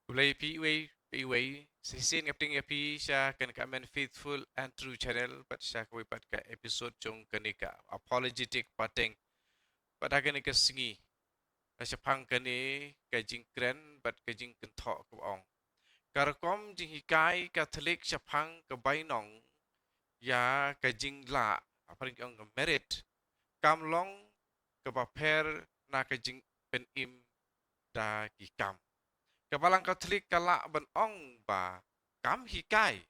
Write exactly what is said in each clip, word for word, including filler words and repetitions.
Khublei phi iwei pa iwei. Shisien nga pdiang ïa phi sha kane ka Amen Faithful and True Channel, bad sha kawei pat ka episode jong kane ka Apologetic Pateng. Bad ha kane ka sngi, na shaphang kane ka jingkren bad ka jingkynthoh kaba ong, ka rukom jinghikai Katholik shaphang ka bainong ïa ka jinglah, ha phareng ki ong ka merit, kam long kaba pher na ka jingpynim da ki kam. Ka Balang Katholik ka lah ban ong ba kam hikai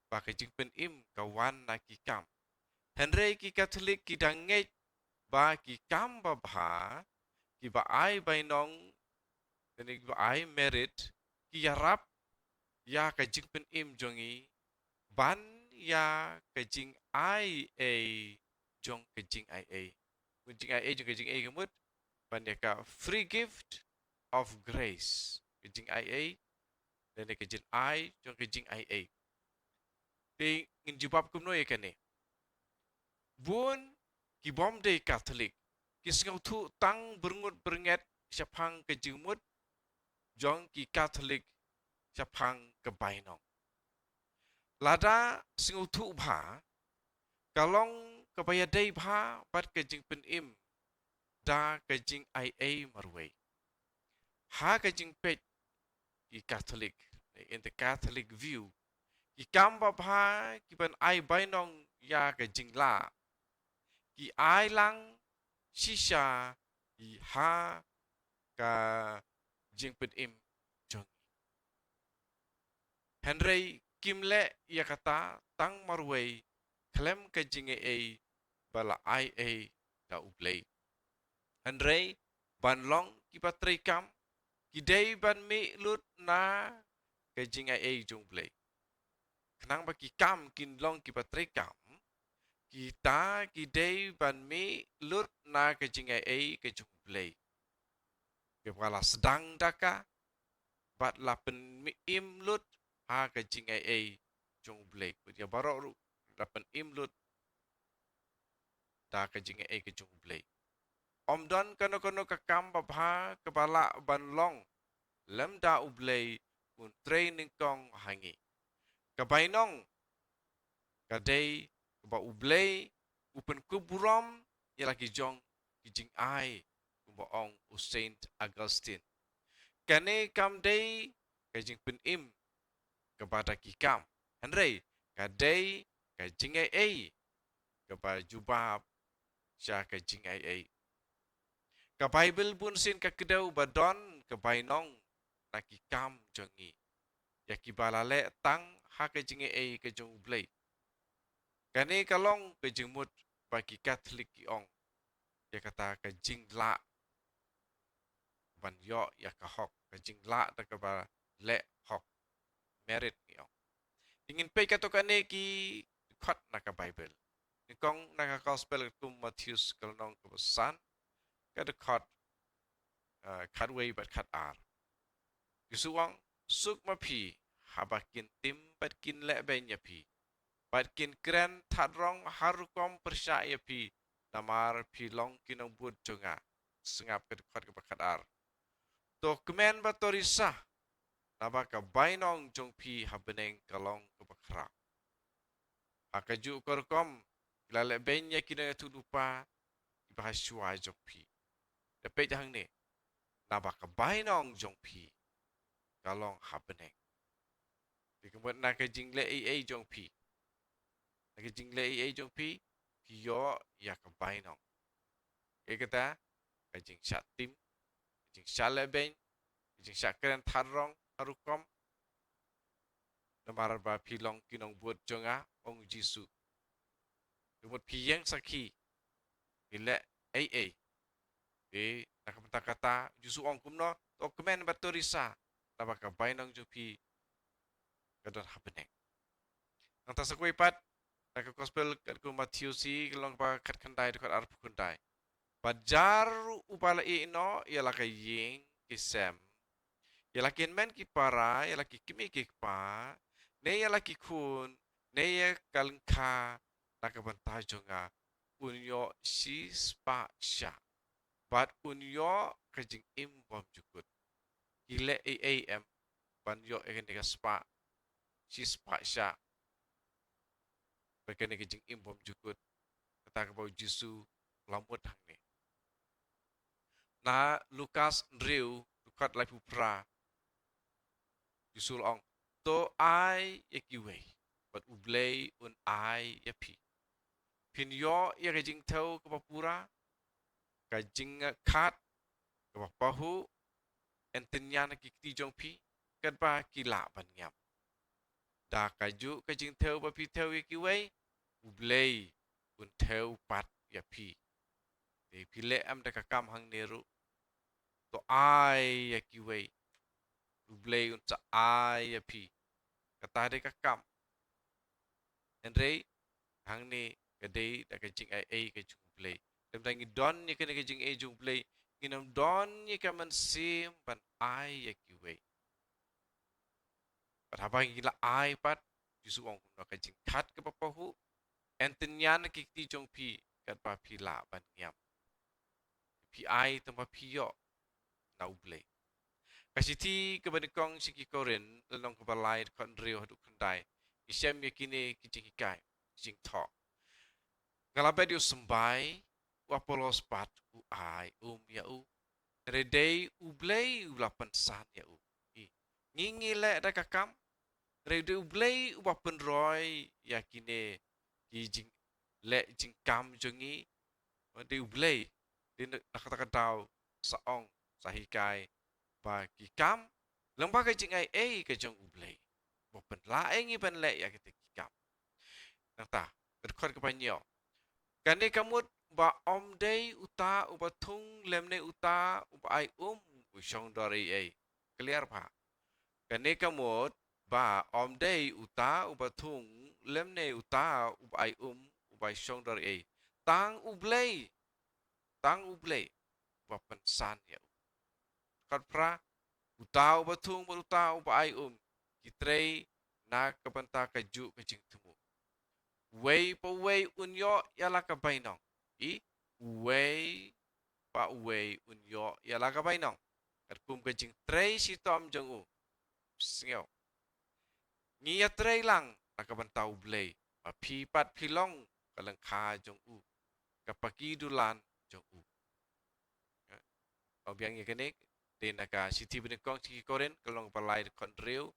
ba ka jingpynim ka wan na ki kam. Hynrei ki Katholik ki dang ngeit ba ki kam babha, kiba ai bainong, lane kiba ai merit, ki ïarap ïa ka jingpynim jong ngi ban ïa ka jingai ei jong ka jingaiei. Ka jingai ei jong ka jingaiei ka mut, ban ïa ka free gift of grace. Ka jingai ei, lane ka jingai jong ka jingaiei. Te ngin jubab kumno ïa kane? Bun ki bym dei Katholik ki sngewthuh tang byrngut byrnget shaphang ka jingmut jong ki Katholik shaphang ka bainong. Lada sngewthuh bha, ka long kaba ïadei bha bad ka jingpynim da ka jingai ei marwei. Ha ka jingpeit ki Katholik, in the Catholic view, ki kam babha kiban ai bainong ïa ka jinglah, ki ai lang shisha ha ka jingpynim jong ngi. Hynrei kim leh ïa kata tang marwei khlem ka jingai ei ba la ai ei da U Blei. Hynrei ban long kiba treikam, ki dei ban mih lut na ka jingai ei jong U Blei. Khnang ba ki kam kin long kiba treikam, kita ki dei ban mih lut na ka jingai ei ka jong U Blei, kaba la sdang da ka, bad la pynim lut ha ka jingai ei jong U Blei. Bad ïa baroh ruh la pynim lut da ka jingai ei ka jong U Blei. Ym don kano kano ka kam babha kaba lah ban long lem da U Blei un trei nyngkong ha ngi. Ka bainong ka dei kaba U Blei u pynkup burom ïa la ki jong ki jingai, kumba ong u Saint Augustine. Kane kam dei ka jingpynim kaba da ki kam, hynrei ka dei ka jingai ei kaba jubab sha ka jingai ei. Ka Baibl bunsien ka kdew ba don ka bainong na ki kam jong ngi, ïa kiba la leh tang ha ka jingai ei ka jong U Blei. Kane ka long ka jingmut ba ki Katholik ki ong ïa kata ka jinglah ban ïoh ïa ka hok, ka jinglah da kaba leh hok, merit ngi ong. Te ngin peit katto katne ki dkhot na ka Baibl. Nyngkong na ka Gospel katkum u Mathaios ka lynnong kaba san, ka dkhot, eh, khatwei bad khatar. U Jisu u ong, suk ma phi haba kin tim bad kin lehbeiñ ïa phi, bad kin kren thad rong ha rukom pyrshah ïa phi, namar phi long ki nongbud jong nga. Sngap ka dkhot kaba khatar. To kmen bad to risa, naba ka bainong jong phi ha bneng ka long kaba khraw. Ha kajuh ka rukom ki la lehbeiñ ïa ki nongïathuhlypa kiba ha shuwa jong phi. Da peit hangne, naba ka bainong jong phi ka long ha bneng. Te ka mut na ka jingleh ei ei jong phi, na ka jingleh ei ei jong phi, phi ïoh ïa ka bainong. Ïa kata, ka jingshah tim, ka jingshah lehbeiñ, ka jingshah kren thad rong ha rukom, namar ba phi long ki nongbud jong nga, ong u Jisu. Te mut phi ïeng sakhi, phi leh ei ei. Te na ka bynta kata u Jisu u ong kumno, to kmen bad to risa, naba ka bainong jong phi ka don ha bneng. Nangta sa kawei pat, na ka Gospel katkum u Mathaios hi, ka lynnong ba khatkhyndai, dkhot arphew khyndai. Bad jar uba la ïehnoh ïa la ka ïing ki sem, ïa la ki hynmen ki para, ïa la ki kmie ki kpa, ne ïa la ki khun, ne ïa ka lyngkha na ka bynta jong nga, un ïoh shispah shah, bad un ïoh ka jingim bymjukut. Ki leh ei ei em? ban ïoh ïa kane ka spah, shi spah shah, bad kane ka jingim bymjukut, kata kaba u Jisu u la mut hangne. Na Lukas hynriew, dkhot laiphew phra, u Jisu u la ong, "To ai ïa kiwei, bad U Blei un ai ïa phi. Phin ïoh ïa ka jingthew kaba pura, ka jingkhat kaba pahuh, yn tynñian ha ki kti jong phi, katba ki lah ban ngiam. Da kajuh ka jingthew ba phi thew ïa kiwei, U Blei un thew pat ïa phi. Te phi leh em da ka kam hangne ruh, to ai ïa kiwei, U Blei un sa ai ïa phi." Kata dei ka kam. Hynrei hangne ka dei da ka jingai ei ka jong U Blei. Te lada ngi don ïa kane ka jingai jong U Blei, ngin ym don ïa ka mynsiem ban ai ïa kiwei. Bad haba ngi la ai pat, u Jisu u ong kumno, ka jingkhat kaba pahuh, yn tynñian ha ki kti jong phi, katba phi lah ban ngiam. Phi ai tang ba phi ïoh na U Blei. Ka shithi kaba nyngkong sha ki Korinth, lynnong kaba lai, dkhot hynriew haduh khyndai, ngi shem ïa kine ki jinghikai, ki jingthoh. Nga la bet ïa u symbai, u Apollos pat u ai um ïa u, hynrei dei U Blei u la pynsan ïa u. I, ngi ngi leh da ka kam, hynrei dei U Blei uba pynroi ïa kine ki jingleh jingkam jong ngi. Dei U Blei. Dei na, na kata ka daw sa ong, sa hikai ba ki kam lyngba ka jingai ei ka jong U Blei, ba pynlah ïa ngi ban leh ïa kita ki kam. Nangta, ka dkhot kaba hynñiew, kane ka mut ba ym dei uta uba thung lymne uta uba ai um u shong dor ei ei. Clear bha. Kane ka mut ba ym dei uta uba thung lymne uta uba ai um uba shong dor ei. Tang U Blei. Tang U Blei uba pynsan ïa u. Dkhot phra, uta uba thung bad uta uba ai um ki trei na ka bynta kajuh ka jingthmu. Uwei pa uwei un ïoh ïa la ka bainong. I, uwei pa uwei un ïoh ïa la ka bainong katkum ka jingtrei shitom jong u. Sngew. Ngi ïatrei lang na ka bynta U Blei, ba phi pat phi long ka lyngkha jong u, ka paki dulan jong u. Ong biang ïa kane, dei na ka shithi banyngkong sha ki Korinth, ka lynnong kaba lai, dkhot hynriew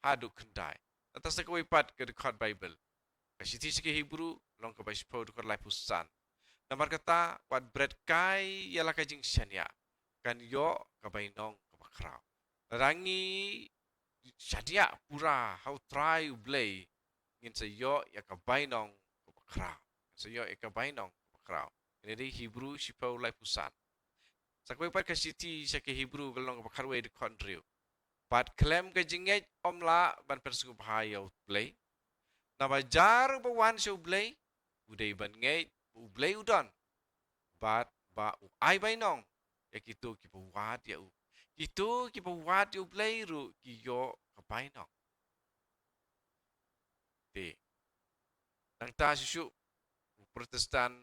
haduh khyndai. Nangta sa kawei pat ka dkhot Baibl, ka shithi sha ki Hebru, lynnong kaba shiphew, dkhot laiphew san. Namar kata, wat bret kai ïa la ka jingshaniah, kan ïoh ka bainong kaba khraw. Lada ngi shaniah pura ha U Trai U Blei, ngin sa ïoh ïa ka bainong kaba khraw. Ngin sa ïoh ïa ka bainong kaba khraw. Kane dei Hebru shiphew, laiphew san. Sa kawei pat ka shithi sha ki Hebru, ka lynnong kaba khatwei, dkhot hynriew. Bad khlem ka jingngeit ym lah ban pynsngewbha ïa U Blei. Naba jar uba wan sha U Blei, u dei ban ngeit ba U Blei u don, bad ba u ai bainong ïa kito kiba wad ïa u. Kito kiba wad ïa U Blei ruh ki ïoh ka bainong. Te nangta shuh shuh, u Protestant,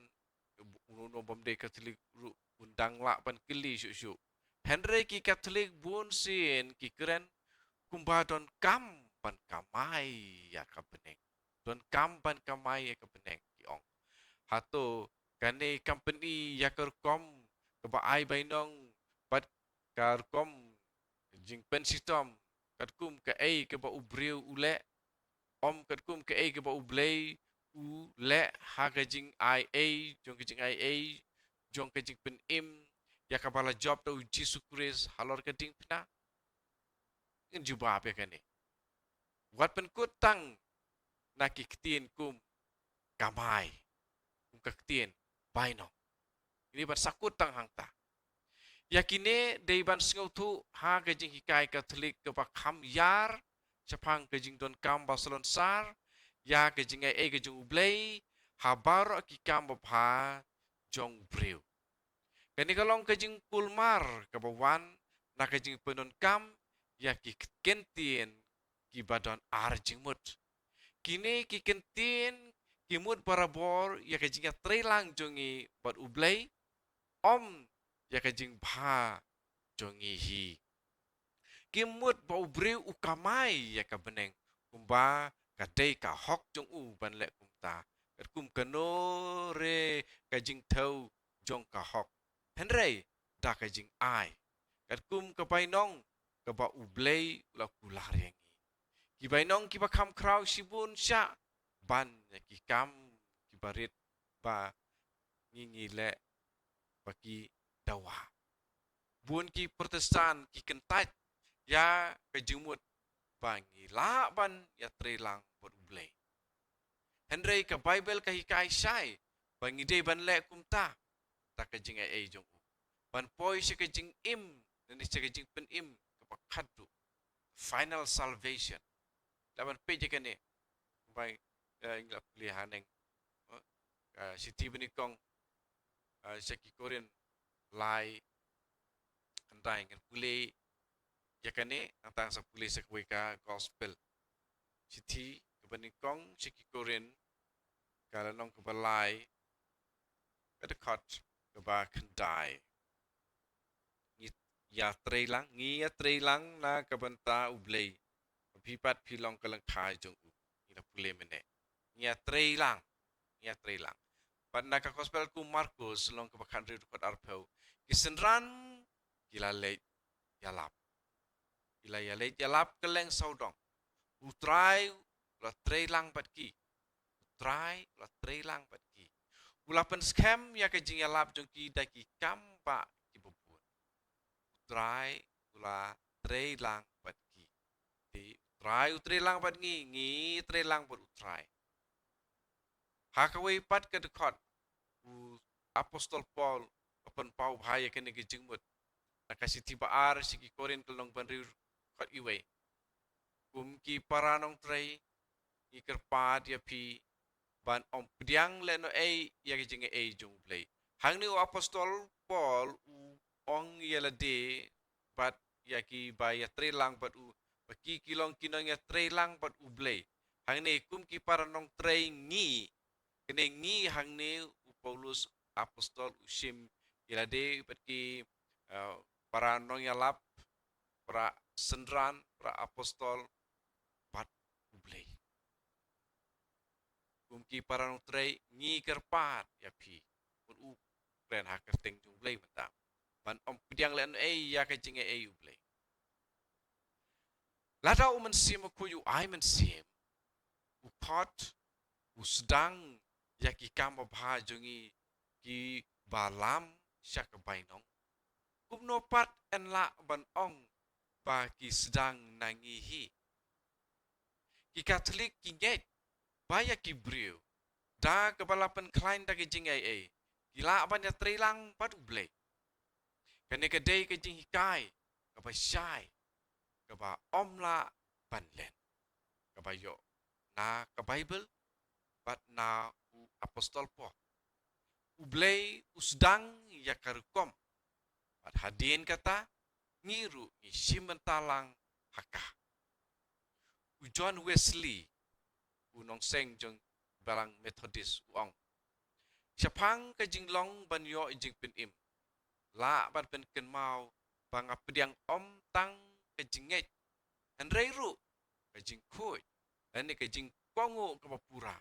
uno uno bym dei Katholik ruh un dang lah ban kylli shuh shuh. Hynrei ki Katholik bunsien ki kren kumba donkam ban kamai ïa ka bneng. Donkam ban kamai ïa ka bneng, ki ong. Hato kane kam pyni ïa ka rukom kaba ai bainong bad ka rukom jingpynshitom katkum kaei kaba u briew u leh, ym katkum kaei kaba U Blei u leh ha ka jingai ei jong ka jingai ei jong ka jingpynim ïa kaba la jop da U Jisu Khrist halor ka diengphna? Ngin jubab ïa kane. Wat pynkut tang na ki ktien kum kamai, kum ka ktien bainong. Ngi dei ban sa kut tang hangta. Ïa kine dei ban sngewthuh ha ka jinghikai Katholik kaba kham ïar shaphang ka jingdonkam ba salonsar ïa ka jingai ei ka jong U Blei ha baroh ki kam babha jong u briew. Kane ka long ka jingkulmar kaba wan na ka jingpyndonkam ïa ki kyntien kiba don ar jingmut. Kine ki kyntien ki mut barabor ïa ka jingïatreilang jong ngi bad U Blei, ym ïa ka jingbha jong ngi hi. kim mut ba u briew u kamai ïa ka bneng, kumba ka dei ka hok jong u ban leh kumta. Katkum kano re ka jingthew jong ka hok, hynrei da ka jingai. Katkum ka bainong kaba U Blei u la kular ïa ngi. Ki bainong kiba kham khraw shibun shah ban ïa ki kam kiba rit ba ngi ngi leh ba ki dawa. Bun ki Protestant ki kyntait ïa ka jingmut ba ngi lah ban ïatreilang bad U Blei. Hynrei ka Baibl ka hikai shai ba ngi dei ban leh kumta da ka jingai ei jong u, ban poi sha ka jingim, ne sha ka jingpynim kaba khatduh, final salvation. La ban peit ïa kane, bai, eh, ngi la pule haneng. Eh, ka shithi banyngkong, eh, sha ki Korinth lai, khyndai, ngan pule ïa kane, nangta sa pule sa kawei ka gospel. Shithi kaba nyngkong sha ki Korinth, ka lynnong kaba lai, ka dkhot kaba khyndai. Ngi ïatreilang, ngi ïatreilang na ka bynta U Blei. Phi pat phi long ka lyngkha jong u. Ngi la pule mynne. Ngi ïatreilang, ngi ïatreilang. Bad na ka gospel u Markus lynnong kaba khathynriew dkhot arphew, ki synran ki la leit ïalap. Ki la ïaleit ïalap kylleng sawdong. U Trai u la treilang bad ki. U Trai u la treilang bad ki. U la pynskhem ïa ka jingïalap jong ki da ki kam ba kiba bun. U Trai u la treilang bad ki. Te U Trai u treilang bad ngi, ngi treilang bad U Trai. Ha kawei pat ka dkhot, u apostol Paul u pynpaw bha ïa kane ka jingmut. Na ka shithi ba ar sha ki Korinth ka lynnong ba hynriew dkhot wei. Kum ki para nongtrei, ngi kyrpad ïa phi ban ym pdiang lehnohei ïa ka jingai ei jong U Blei. Hangne u apostol Paul u ong ïa lade bad ïa kiba ïatreilang bad u, ba ki ki long ki nongïatreilang bad U Blei. Hangne kum ki para nongtrei ngi, kane ngi hangne u Paulus apostol u shim ïa lade bad ki, eh, para nongïalap, para synran, para apostol bad U Blei. Kum ki para nongtrei ngi kyrpad ïa phi, bad u kren ha ka kyrteng jong U Blei mynta, ban ym pdiang lehnohei ïa ka jingai ei U Blei. Lada U Mynsiem Bakhuid u ai mynsiem, u khot, u sdang ïa ki kam babha jong ngi kiba lam sha ka bainong, kumno pat yn lah ban ong ba ki sdang na ngi hi? Ki Katholik ki ngeit ba ïa ki briew, da kaba la pynkhlaiñ da ka jingai ei, ki lah ban ïatreilang bad U Blei. Kane ka dei ka jinghikai kaba shai, kaba ym lah ban len, kaba ïoh na ka Baibl bad na u apostol Paul. U Blei u sdang ïa ka rukom, bad hadien kata ngi ruh ngi shim bynta lang ha ka. U John Wesley, u nongseng jong balang Methodist, u ong, shaphang ka jinglong ban ïoh jingpynim, lah ban pynkynmaw ba nga pdiang ym tang ka jingngeit, hynrei ruh ka jingkhuid lane ka jingkohnguh kaba pura,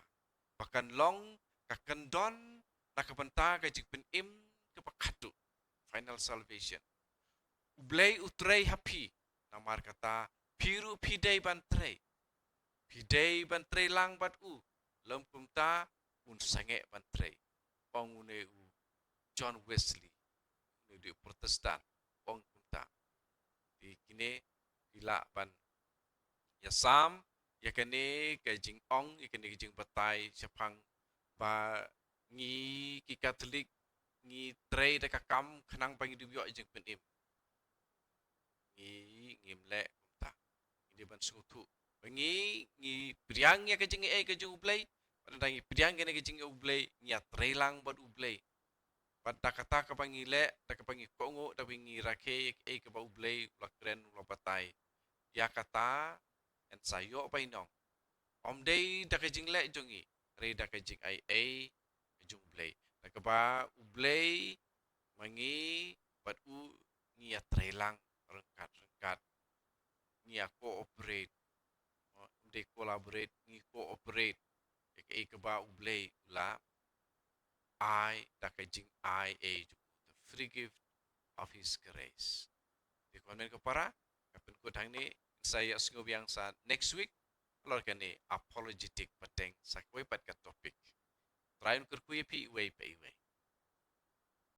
ba kan long ka kyndon na ka bynta ka jingpynim kaba khatduh, final salvation. U Blei u trei ha phi, namar kata phi ruh phi dei ban trei. Phi dei ban treilang bad u, lym kumta un sangeh ban trei, ong une u John Wesley, une u dei u Protestant, ong kumta. Te kine phi lah ban ïasam ïa kane ka jingong, ïa kane ka jingbatai shaphang ba ngi ki Katholik ngi trei da ka kam khnang ba ngi dei ïoh jingpynim. Ngi, ngim leh kumta. Ngi dei ban sngewthuh ba ngi, ngi pdiang ïa ka jingai ei ka jong U Blei, bad ynda ngi pdiang ïa kane ka jingai ei U Blei, ngi ïatreilang bad U Blei. Bad da kata kaba ngi leh, da kaba ngi kohnguh, da kaba ngi rakhe ïa kaei kaba U Blei u la kren, u la batai, ïa kata yn sa ïoh bainong. Ym dei da ka jingleh jong ngi, hynrei da ka jingai ei ka jong U Blei. Da kaba U Blei ma ngi bad u ngi ïatreilang ryngkat ryngkat. ngi ïa cooperate, ym dei collaborate, ngi cooperate ïa kaei kaba U Blei u la ai da ka jingai ei jong u, the free gift of his grace. Te kumne ko para, ka pynkut hangne, sa ïa sngew biang sa next week halor kane apologetic pateng sa kawei pat ka topic. Trai un kyrkhu ïa phi iwei pa iwei.